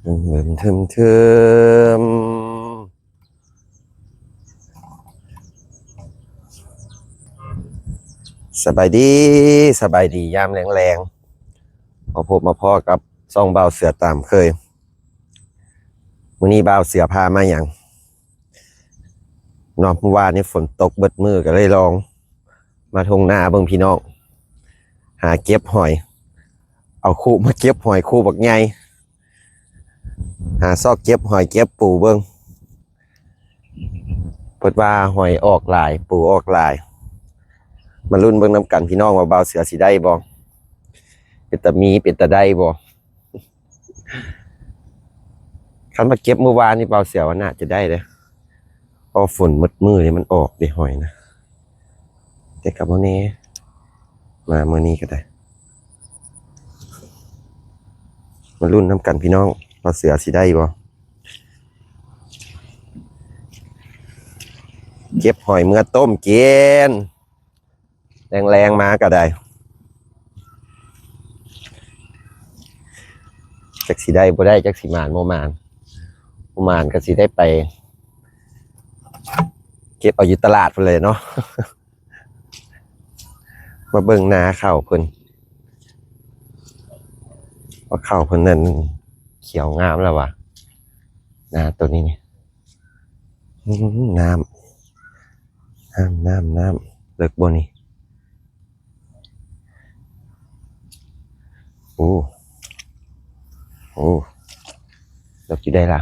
ເທີມ ສະບາຍດີ ສະບາຍດີຍາມແລງໆ ມາພົບມາພໍ້ກັບຊ່ອງບ່າວເສືອຕາມເຄີຍ. ມື້ນີ້ບ່າວເສືອພາມາຫຍັງເນາະ? ມື້ວານນີ້ຝົນຕົກເບິດມື້ ກໍເລີຍລອງມາທົ່ງນາເບິ່ງພີ່ນ້ອງ ຫາເກັບຫອຍ ເອົາຄຸມາເກັບຫອຍ ຄຸບັກໃຫຍ່ ຫາຊອກເກັບຫອຍເກັບປູເບິ່ງ. ເພິ່ນວ່າຫອຍອອກຫຼາຍ ປູອອກຫຼາຍ. ມາລຸ້ນເບິ່ງນຳກັນພີ່ນ້ອງ ວ່າບ່າວເສືອຊິໄດ້ບໍ່ ເປັນຕາມີ ເປັນຕາໄດ້ບໍ່? ຄັນມາເກັບມື້ວານນີ້ ບ່າວເສືອວ່າໜ້າຈະໄດ້ເດ້ ເພາະຝົນໝົດມື້ນີ້ມັນອອກເດ້ຫອຍນະ. ແຕ່ກໍບໍ່ແນ່ ມາມື້ນີ້ກໍໄດ້. ມາລຸ້ນນຳກັນພີ່ນ້ອງ ວ່າເສືອຊິໄດ້ບໍ່? ເກັບຫອຍເມືອຕົ້ມກິນ ແລງໆມາກໍໄດ້. ຈັກຊິໄດ້ບໍ່ໄດ້ ຈັກຊິໝານບໍ່ໝານ ບໍ່ໝານກໍຊິໄດ້ໄປເກັບເອົາຢູ່ຕະຫຼາດພຸ້ນແຫຼະເນາະ. ມາເບິ່ງນາເຂົ້າເພິ່ນ ວ່າເຂົ້າເພິ່ນນັ້ນຂຽວງາມແລ້ວຫວາ ນາໂຕນີ້ນີ້. ອືມ ນ້ຳ ນ້ຳ ນ້ຳ ນ້ຳ ເລິກບໍ່ນີ້? ໂອ້ ໂອ້ ເລິກຢູ່ໃດລະ?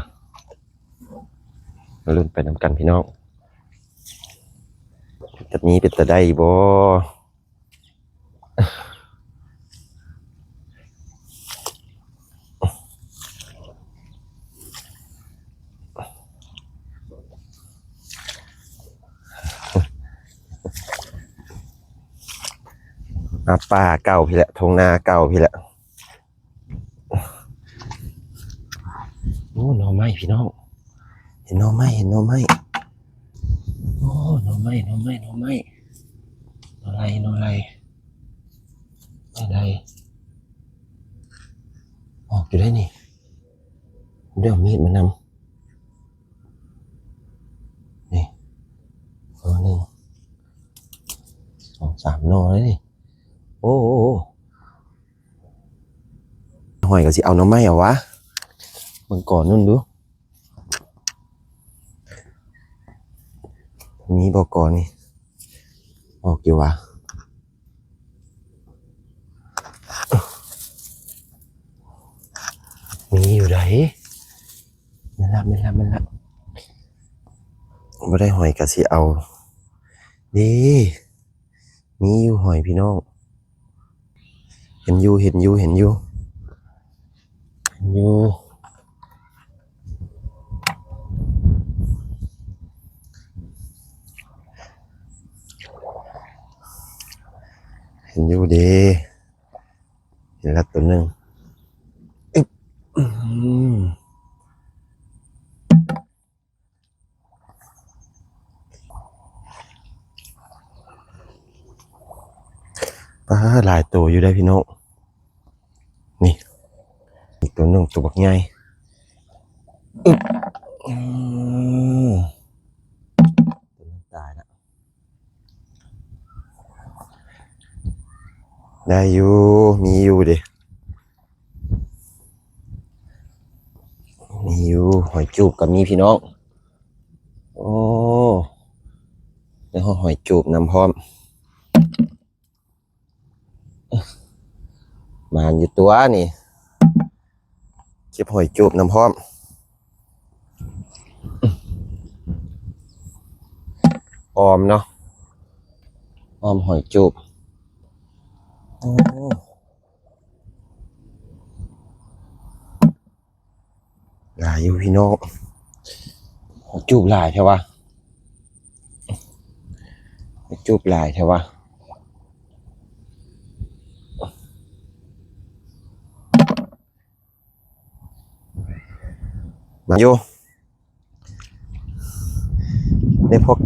ມາລຸ້ນໄປນຳກັນພີ່ນ້ອງ ເປັນຕາມີ ເປັນຕາໄດ້ບໍ່? ອາ ປ່າເກົ່າພີ້ແຫຼະ ທົ່ງນາເກົ່າພີ້ແຫຼະ. ໂອ້ ໜໍ່ໄມ້ພີ່ນ້ອງ ເຫັນໜໍ່ໄມ້ ເຫັນໜໍ່ໄມ້. ໂອ້ ໜໍ່ໄມ້ ໜໍ່ໄມ້ ໜໍ່ໄມ້ ໜໍ່ໄລ່ ໜໍ່ໄລ່ ໜໍ່ໄລ່ ອອກຢູ່ໄດ໋ນີ້. ໄດ້ເອົາມີດມານຳ ນີ້ ໜໍ່ໜຶ່ງ ສອງສາມໜໍ່ເລີຍນີ້. ໂອ້ ໂອ້ ໂອ້ ຫອຍກໍຊິເອົາໜໍ່ໄມ້ເອົາຫວາ ເບິ່ງກອນນັ້ນດູ ມີບໍ່ກອນນີ້ ອອກຢູ່ຫວາ? ມີຢູ່ໃດ໋ ແມ່ນລະ ແມ່ນລະ ແມ່ນລະ ບໍ່ໄດ້ຫອຍກໍຊິເອົາເດ້. ມີຢູ່ຫອຍພີ່ນ້ອງ ເຫັນຢູ່ ເຫັນຢູ່ ເຫັນຢູ່ ເຫັນຢູ່ ເຫັນຢູ່ເດ້ ເຫັນລະໂຕໜຶ່ງ. ອືມ ປາ ຫຼາຍໂຕຢູ່ເດ້ພີ່ນ້ອງ ນີ້ ອີກໂຕໜຶ່ງ ໂຕບັກໃຫຍ່. ອືມ ໂຕນັ້ນຕາຍລະ. ໄດ້ຢູ່ ມີຢູ່ເດ້ ມີຢູ່ ຫອຍຈູບກໍມີພີ່ນ້ອງ. ໂອ້ ໄດ້ຮອດຫອຍຈູບນຳພ້ອມ ໝານຢູ່ຕົວະນີ້. ເກັບຫອຍຈູບນຳພ້ອມ ອອມເນາະ ອອມຫອຍຈູບ. ໂອ້ ຫຼາຍຢູ່ພີ່ນ້ອງ ຫອຍຈູບຫຼາຍແທ້ຫວາ ຫອຍຈູບຫຼາຍແທ້ຫວາ. ມາຢູ່ ໄດ້ພົກ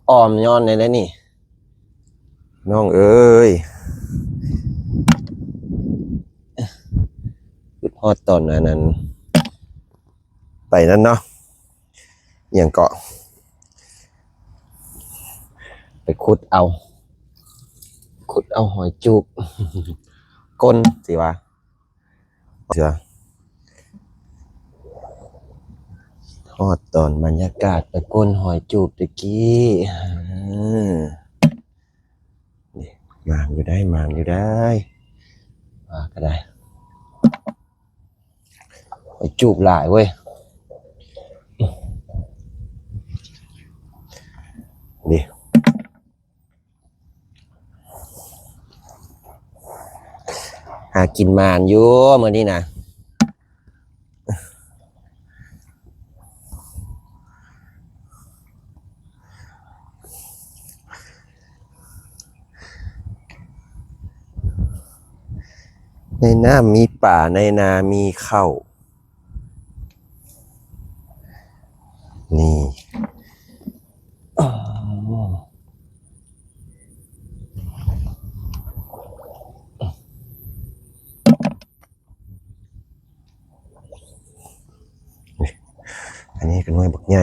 ອ້ອມຍ້ອນໄດ້ແລ້ວນີ້ ນ້ອງເອີຍ. ຄິດຮອດຕອນອັນນັ້ນ ໄປນັ້ນເນາະ ຫຍັງເກາະ ໄປຂຸດເອົາ ຂຸດເອົາຫອຍຈູບ ກົ້ນ ຊິວ່າ ເທື່ອ ຮອດຕອນບັນຍາກາດໄປກົ້ນຫອຍຈູບຕະກີ້ ເອີ ນີ້ ໝານຢູ່ໄດ໋ ໝານຢູ່ໄດ໋ ວ່າກໍໄດ້ ຫອຍຈູບຫຼາຍເວີຍ ນີ້ ຫາກິນໝານຢູ່ມື້ນີ້ນະ ໃນນ້ຳມີປາ ໃນນາມີເຂົ້າ ນີ້ ອັນນີ້ກໍໜ່ວຍບັກໃຫຍ່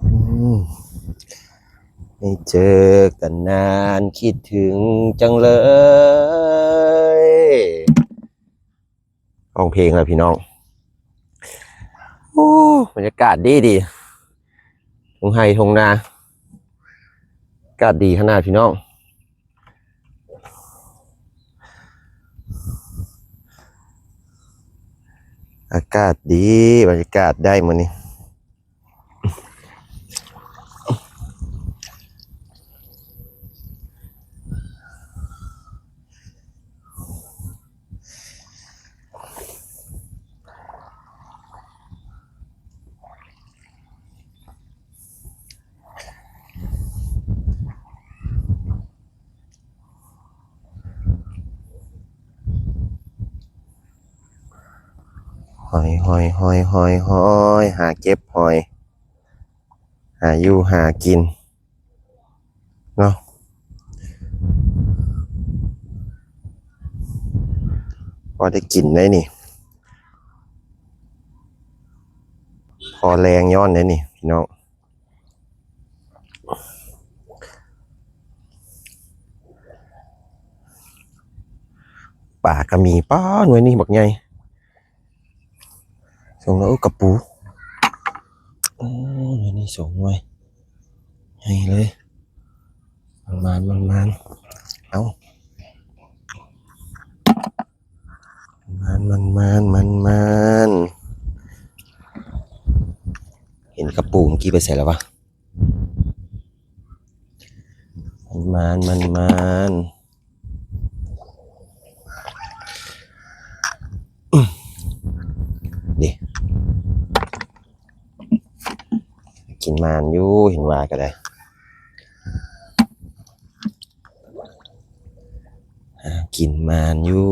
อืม ไม่เจอกันนาน คิดถึงจังเลย ร้องเพลงแล้วพี่น้อง โอ้ บรรยากาศดีดี ทุ่งไร่ทุ่งนา อากาศดีขนาดพี่น้อง อากาศดี บรรยากาศได้มื้อนี้ หอย หอย หอย หอย หอย หาเก็บหอย หาอยู่หากิน เนาะ พอได้กินได้นี่ พอแรงย้อนได้นี่ พี่น้อง ปลาก็มี ป๊าด หน่วยนี่บักใหญ่ สองหน่วย โอ้ กะปู โอ้ หน่วยนี่สองหน่วย ใหญ่เลย มันหมาน มันหมาน เอ้า มันหมาน มันหมาน มันหมาน เห็นกะปูเมื่อกี้ไปใส่แล้ววะ มันหมาน มันหมาน นี่ กินหมานอยู่ เห็นว่าก็ได้ หากินหมานอยู่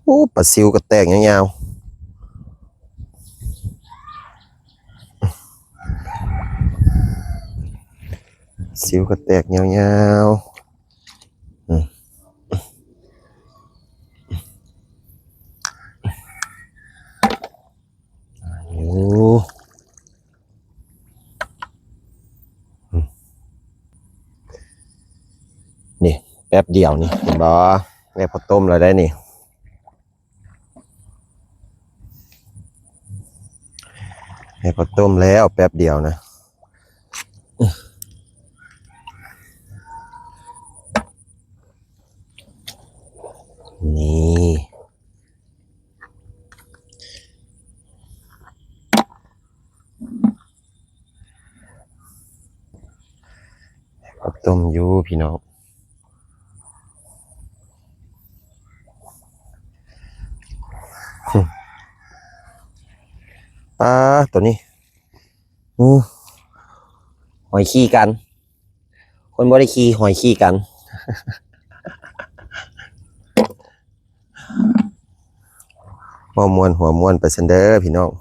โอ้ ปลาซิวก็แตกยาวๆ ซิวก็แตกยาวๆ อืม โอ้ อืม นี่ แป๊บเดียวนี่ เห็นบ่ ได้ข้าวต้มแล้วได้นี่ ได้ข้าวต้มแล้วแป๊บเดียวนะ นี่ ข้าวต้มอยู่พี่น้อง ปลาตัวนี้ อู้ หอยขี้กัน คนบ่ได้ขี้ หอยขี้กัน ຫົວມ່ວນຫົວມ່ວນໄປຊັ້ນເດີພີ່ນ້ອງ.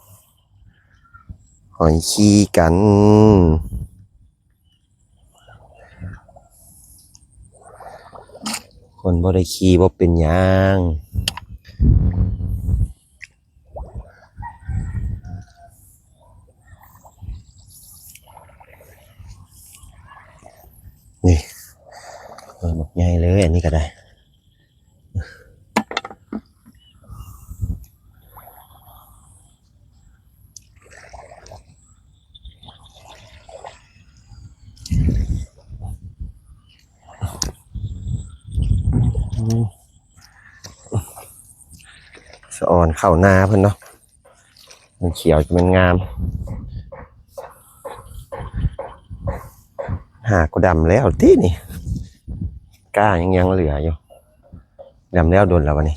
ຫອຍຂີ້ກັນ. ຄົນບໍ່ໄດ້ຂີ້ບໍ່ເປັນຫຍັງ. ນີ້ ເອີ ບັກໃຫຍ່ເລີຍ ອັນນີ້ກໍໄດ້. ສະອອນເຂົ້ານາເພິ່ນເນາະ. ມັນຂຽວຈະແມ່ນງາມ. ຫາກກໍດຳແລ້ວຕິນີ້. ກ້າຍັງ ຍັງເຫຼືອຢູ່. ດຳແລ້ວດົນແລ້ວບັດນີ້.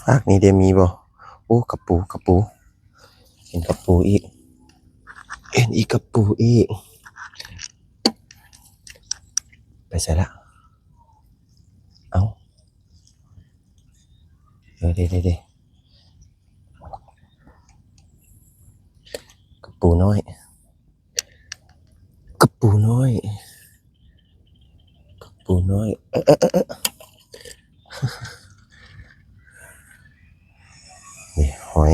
ຟາກນີ້ເດ ມີບໍ່? ໂອ້ ກະປູ ກະປູ. ເຫັນກະປູອີກ ເຫັນອີກກະປູອີກ. ໄປໃສລະ? ເອົ້າ ເອີ ເດ ເດ ເດ ກະປູນ້ອຍ. ກະປູນ້ອຍ ກະປູນ້ອຍ ເອີ ເອີ ເອີ ເອີ ນີ້ຫອຍ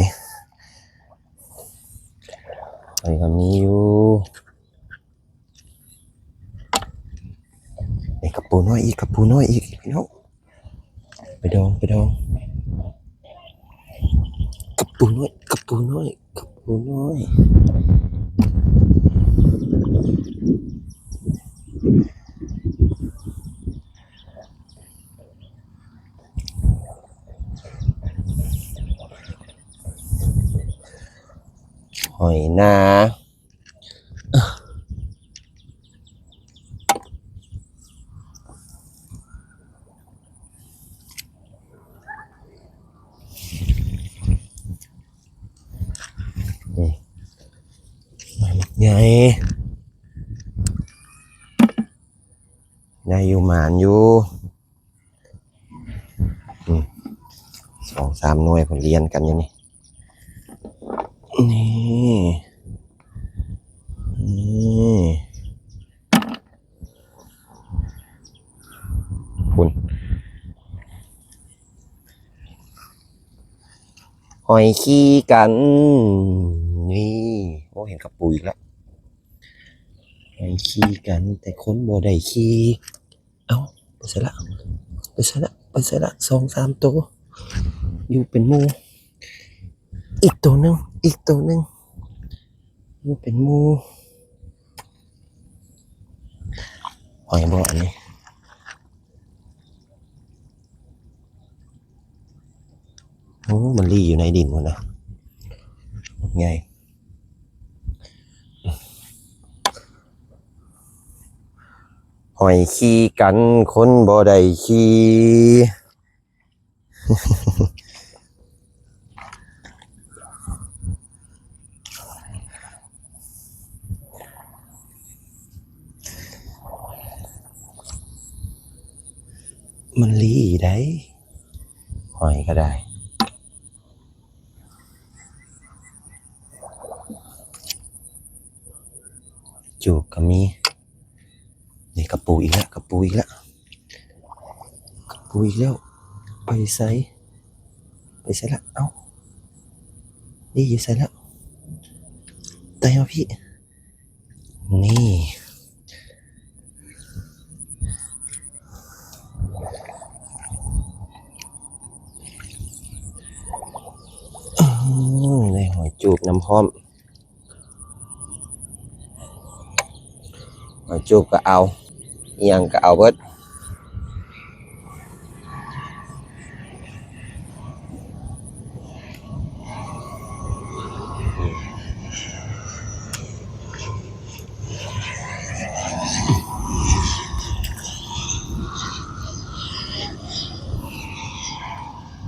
ຫອຍກໍມີຢູ່. ນີ້ກະປູນ້ອຍອີກ ກະປູນ້ອຍອີກ ພີ່ນ້ອງ. ໄປດອງ ໄປດອງ. ກະປູນ້ອຍ ກະປູນ້ອຍ ກະປູນ້ອຍ. ຫອຍນາ. ນີ້ ໃຫຍ່ ໄດ້ຢູ່ ໝານຢູ່. ອືມ ສອງສາມໜ່ວຍພຸ້ນລຽນກັນຢູ່ນີ້. ນີ້ ນີ້ ພຸ້ນ ຫອຍຂີ້ກັນ. ນີ້ ໂອ້ ເຫັນກະປູອີກແລ້ວ. ຫອຍຂີ້ກັນ ແຕ່ຄົນບໍ່ໄດ້ຂີ້. ເອົ້າ ໄປໃສລະ? ໄປໃສລະ? ໄປໃສລະ? ສອງສາມໂຕ ຢູ່ເປັນໝູ່. ອີກໂຕໜຶ່ງ ອີກໂຕໜຶ່ງ ຢູ່ເປັນໝູ່. ຫອຍບໍ່ອັນນີ້? ໂອ້ ມັນລີ້ຢູ່ໃນດິນພຸ້ນນະ ບັກໃຫຍ່. ຫອຍຂີ້ກັນ ຄົນບໍ່ໄດ້ຂີ້. ມັນລີ້ໄດ໋ ຫອຍກໍໄດ້. ຈູກກໍມີ. ນີ້ກະປູອີກແລ້ວ ກະປູອີກແລ້ວ ກະປູອີກແລ້ວ. ໄປໃສ? ໄປໃສລະ? ເອົ້າ ນີ້ຢູ່ໃສລະ? ໄຕ່ມາພີ້. ນີ້ ໂອ້ ໄດ້ຫອຍຈູບນຳພ້ອມ. ຫອຍຈູບກໍເອົາ ອີ່ຫຍັງກໍເອົາເບິດ.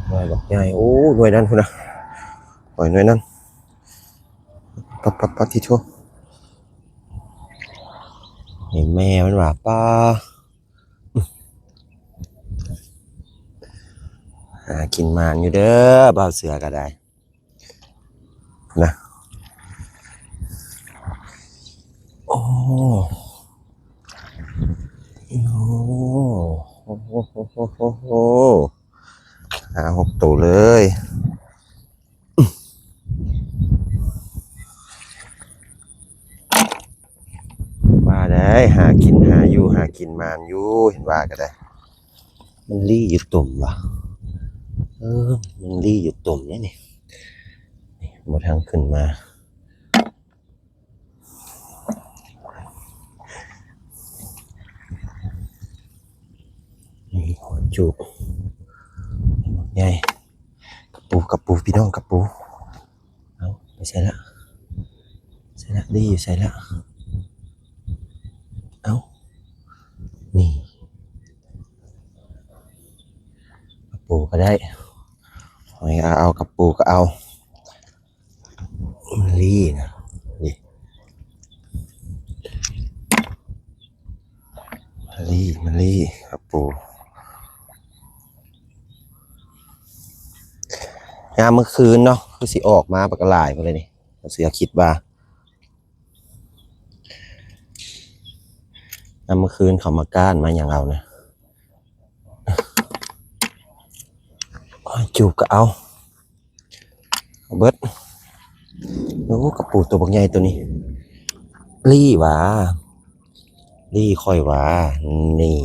ໜ່ວຍບັກໃຫຍ່ ໂອ້ ໜ່ວຍນັ້ນພຸ້ນນະ ຫອຍໜ່ວຍນັ້ນ. ປະ ປະ ປະ ຕິໂທ ນີ້ແມ່ມັນວ່າ ປາ ຫາກິນໝານຢູ່ເດີ ບ່າວເສືອກໍໄດ້ ນະ ໂອ້ ໂອ້ ຫ້າຫົກໂຕເລີຍ ວ່າໄດ້ ຫາກິນ ຫາຢູ່ ຫາກິນໝານຢູ່ ເຫັນວ່າກໍໄດ້ ມັນລີ້ຢູ່ຕົມຫວາ ເອີ ມັນລີ້ຢູ່ຕົມເດ້ນີ້ ນີ້ ບໍ່ທັນຂຶ້ນມາ ນີ້ ຫອຍຈູບ ບັກໃຫຍ່ ກະປູ ກະປູ ພີ່ນ້ອງ ກະປູ ເອົາ ໄປໃສລະ ໃສລະ ດີຢູ່ໃສລະ ເອົາ ນີ້ ກະປູກໍໄດ້ ຫອຍກໍເອົາ ກະປູກໍເອົາ ມາລີ້ນະ ນີ້ ມາລີ້ ມາລີ້ ກະປູ ຍາມມື້ຄືນເນາະ ຄືຊິອອກມາບັກຫຼາຍພຸ້ນເລີຍນີ້ ເສືອຄິດວ່າ ຍາມມື້ຄືນເຂົາມາກ້ານມາຫຍັງເອົານະ ໂອ້ຍ ຈູບກໍເອົາ ເອົາເບິດ ໂອ້ ກະປູໂຕບັກໃຫຍ່ໂຕນີ້ ລີ້ຫວາ ລີ້ຂ້ອຍຫວາ ນີ້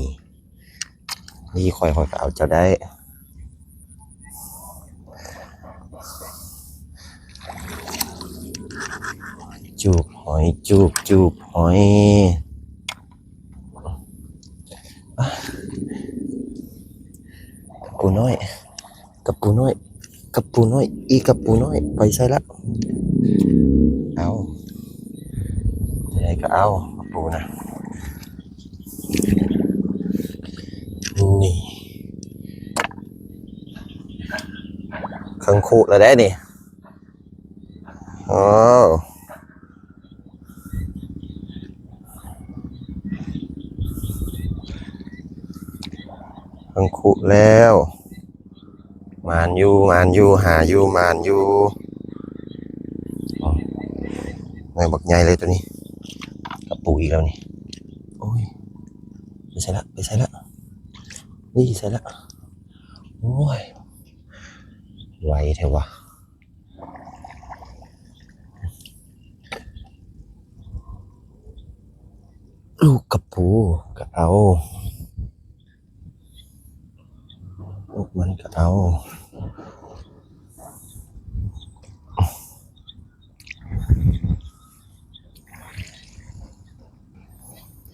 ລີ້ຂ້ອຍ ຂ້ອຍກໍເອົາເຈົ້າໄດ້ ຈູບຫອຍ ຈູບ ຈູບຫອຍ ກະປູນ້ອຍ ກະປູນ້ອຍ ກະປູນ້ອຍ ອີກະປູນ້ອຍ ໄປໃສລະ ເອົາ ໃດກໍເອົາ ກະປູນະ ນີ້ ເຄິ່ງຄຸແລ້ວເດ້ນີ້ ໂອ້ ເຄິ່ງຄຸແລ້ວ ໝານຢູ່ ໝານຢູ່ ຫາຢູ່ ໝານຢູ່ ໂອ້ຍ ໜ່ວຍບັກໃຫຍ່ເລີຍໂຕນີ້ ກະປູອີກແລ້ວນີ້ ໂອ້ຍ ໄປໃສລະ ໄປໃສລະ ນີ້ໃສລະ ໂອ້ຍ ໄວແທ້ຫວາ. ລູກກະປູກໍເອົາ ລູກມັນກໍເອົາ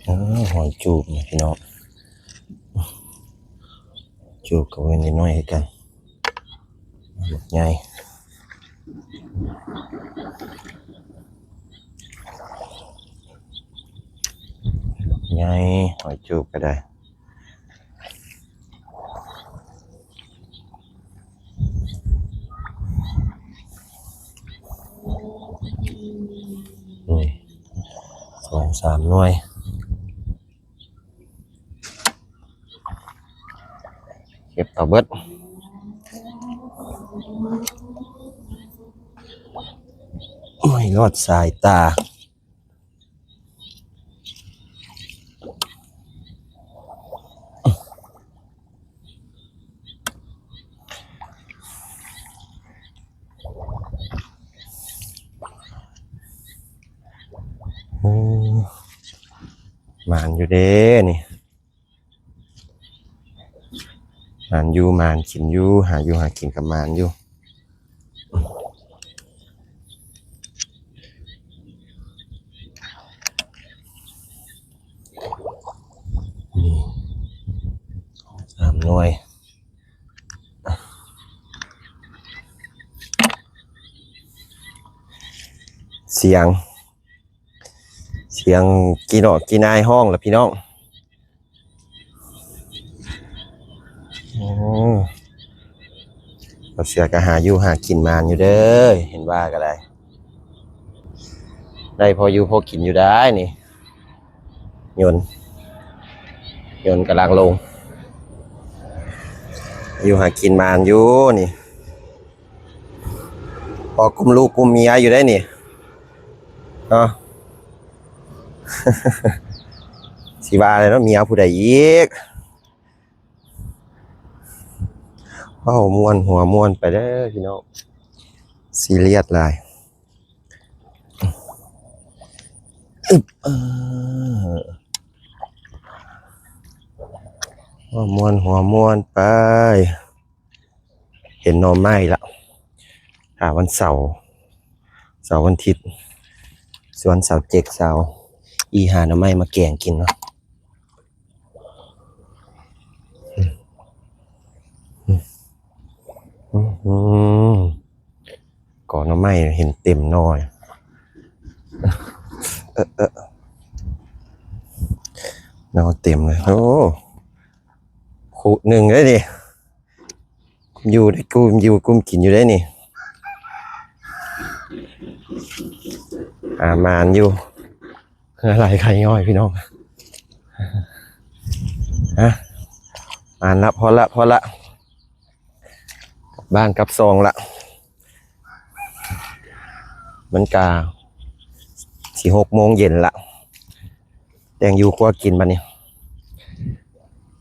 ເອີ ຫອຍຈູບນີ້ພີ່ນ້ອງ ຈູບກໍບໍ່ແມ່ນນ້ອຍໆຄືກັນ ບັກໃຫຍ່ ບັກໃຫຍ່ ຫອຍຈູບກໍໄດ້ ນີ້ ສອງສາມໜ່ວຍ. ເກັບເອົາເບິດ ໂອ້ຍ ລອດສາຍຕາ ໂອ້ ໝານຢູ່ເດ້ນີ້ ໝານຢູ່ ໝານກິນຢູ່ ຫາຢູ່ຫາກິນກໍໝານຢູ່ ນີ້ ສາມໜ່ວຍ ສຽງ ສຽງກີໜ້ອຍກີນາຍຮ້ອງລະພີ່ນ້ອງ ໂອ້ ບ່າວເສືອກໍຫາຢູ່ຫາກິນໝານຢູ່ເດີ ເຫັນວ່າກໍໄດ້ ໄດ້ພໍຢູ່ພໍກິນຢູ່ໄດ້ນີ້. ຍົນ ຍົນກຳລັງລົງ ຢູ່ຫາກິນມານຢູ່ນີ້. ພໍກຸມລູກກຸມເມຍຢູ່ໄດ້ນີ້ເນາະ. ຊິວ່າແລ້ວເນາະ ເມຍຜູ້ໃດອີກ? ເວົ້າມ່ວນຫົວມ່ວນໄປເດີ້ພີ່ນ້ອງ ຊີຣຽສຫຼາຍ. ອຶບ ເອີ ເວົ້າມ່ວນຫົວມ່ວນໄປ. ເຫັນໜໍ່ໄມ້ລະ ຖ້າວັນເສົາ ເສົາວັນທິດ ຊວນສາວເຈັກ ສາວອີ່ຫາໜໍ່ໄມ້ມາແກງກິນເນາະ. ອືມ ກອໜໍ່ໄມ້ເຫັນເຕັມໜໍ່ ເອີ ເອີ ໜໍ່ເຕັມເລີຍ. ໂອ້ ຄຸໜຶ່ງເດ້ນີ້ ກຸມຢູ່ໄດ້ ກຸມຢູ່ກຸມກິນຢູ່ໄດ້ນີ້ ຫາມານຢູ່. ເຫື່ອໄຫຼໄຂ້ຍ້ອຍພີ່ນ້ອງ. ຮະ ມານລະ ພໍລະ ພໍລະ ກັບບ້ານກັບຊ່ອງລະ. ມັນກະຊິຫົກໂມງເຢັນລະ ແຕ່ງຢູ່ຄົວກິນບັດນີ້.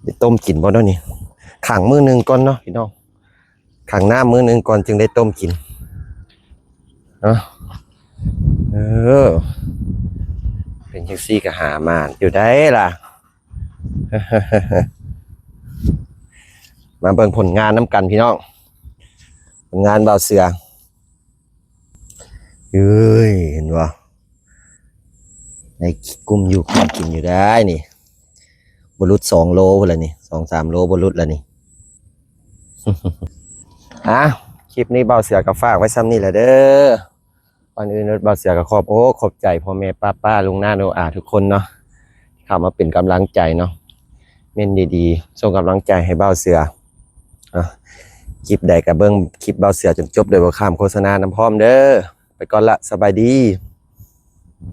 ໄດ້ຕົ້ມກິນບໍ່ເນາະນີ້? ຂັງມື້ໜຶ່ງກ່ອນເນາະພີ່ນ້ອງ. ຂັງນ້ຳມື້ໜຶ່ງກ່ອນຈຶ່ງໄດ້ຕົ້ມກິນເນາະ. ເອີ ເປັນຈັ່ງຊີ້ກໍຫາມານຢູ່ໄດ້ລະ. ມາເບິ່ງຜົນງານນຳກັນພີ່ນ້ອງ ຜົນງານບ່າວເສືອ. ເອີຍ ເຫັນບໍ່? ໄດ້ກຸມຢູ່ກຸມກິນຢູ່ໄດ້ນີ້ ບໍ່ຫຼຸດສອງໂລພຸ້ນລະນີ້ ສອງສາມໂລບໍ່ຫຼຸດລະນີ້. ອ່ະ ຄລິບນີ້ບ່າວເສືອກໍຝາກໄວ້ຊ່ຳນີ້ແຫຼະເດີ້. ກ່ອນອື່ນບ່າວເສືອກໍຂອບອົກຂອບໃຈພໍ່ແມ່ປ້າໆ ລຸງນ້າໂນອາທຸກຄົນເນາະ ທີ່ເຂົ້າມາເປັນກຳລັງໃຈເນາະ ເມັ້ນດີໆ ສົ່ງກຳລັງໃຈໃຫ້ບ່າວເສືອ. ອ່ະ ຄລິບໃດກໍເບິ່ງຄລິບບ່າວເສືອຈົນຈົບໂດຍບໍ່ຂ້າມໂຄສະນານຳພ້ອມເດີ້. ໄປກ່ອນລະ ສະບາຍດີ.